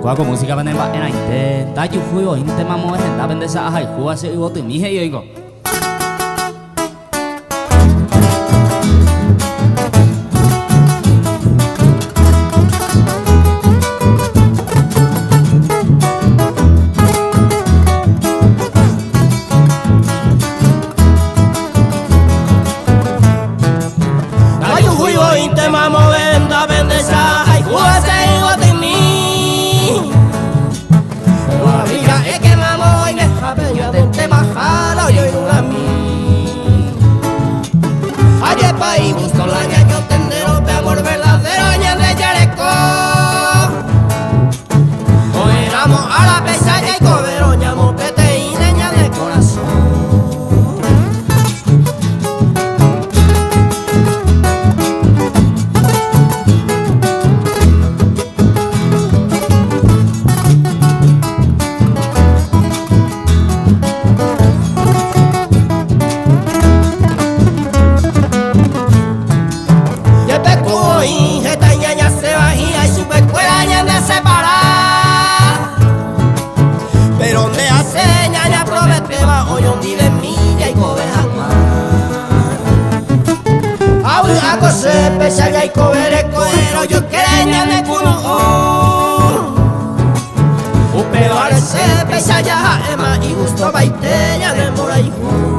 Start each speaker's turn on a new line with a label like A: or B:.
A: Kóa ko música pene mba'erãite, ndajuhúi voínte mamo hendápe nde che ahayhúva che yvotymi he'i oiko.
B: Upévare che péicha jaha'éma igustovaite ñane mborayhu.